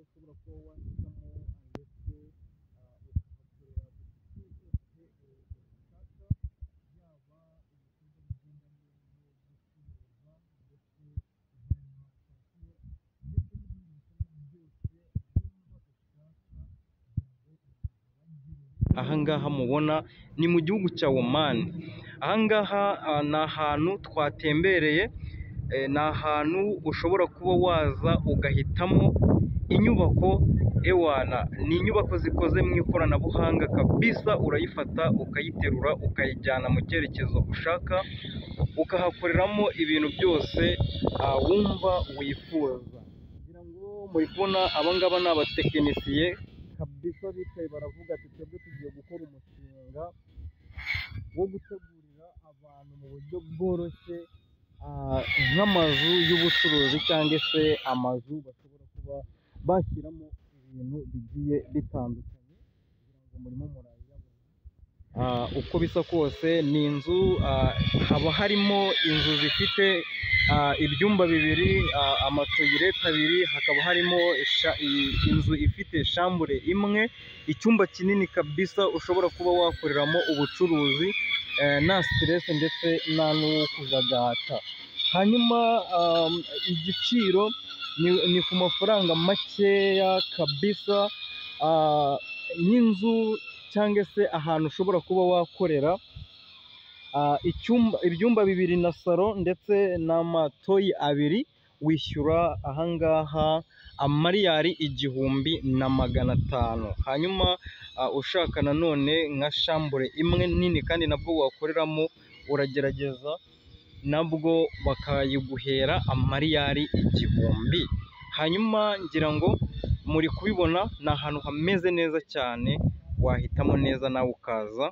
ushobora kuba wahitamo ndetse ukahakorera buri kimwe cyose ushaka, yaba ibikorwa bigendanye no gucuruza ndetse za alimentation ndetse n'ibindi bikorwa byose wumva ushaka kugira ngo bihabagerere. Ahangaha mubona ni mu gihugu cya Oman. Ahangaha ni ahantu twatembereye, ni ahantu ushobora kuba waza ugahitamo inyubako ewana, ni inyubako zikoze mu ikoranabuhanga kabisa, urayifata ukayiterura ukayijyana mu cyerekezo ushaka, ukahakoreramo ibintu byose wumva wifuza. Ngira ngo muri kubona abangaba ni abatekinisiye kabisa, bicaye baravuga ati twebwe tugiye gukora umushinga wo gutegurira abantu mu buryo bworoshye, nk'amazu y'ubucuruzi cyangwa se amazu bashobora kuba bashyiramo ibintu bigiye bitandukanye, kugira ngo murimo murayabona. Uko bisa kose ni inzu, haba harimo inzu zifite ibyumba bibiri, amatoyirete abiri, hakaba harimo inzu ifite shambure imwe, icyumba kinini kabisa ushobora kuba wakoreramo ubucuruzi nta stress ndetse nta n'ukujagata. Hanyuma igiciro ni ku mafaranga makeya kabisa, nk'inzu cyangwa se ahantu ushobora kuba wakorera icyumba, ibyumba bibiri na salo ndetse n'amatoyi abiri, wishyura ahangaha amariyari 1500. Hanyuma ushaka nanone nka shambure imwe nini kandi nabwo wakoreramo, uragerageza nabwo bakayiguhera amariyari 1000. Hanyuma ngira ngo muri kubibona ni ahantu hameze neza cyane, wahitamo neza nawe ukaza.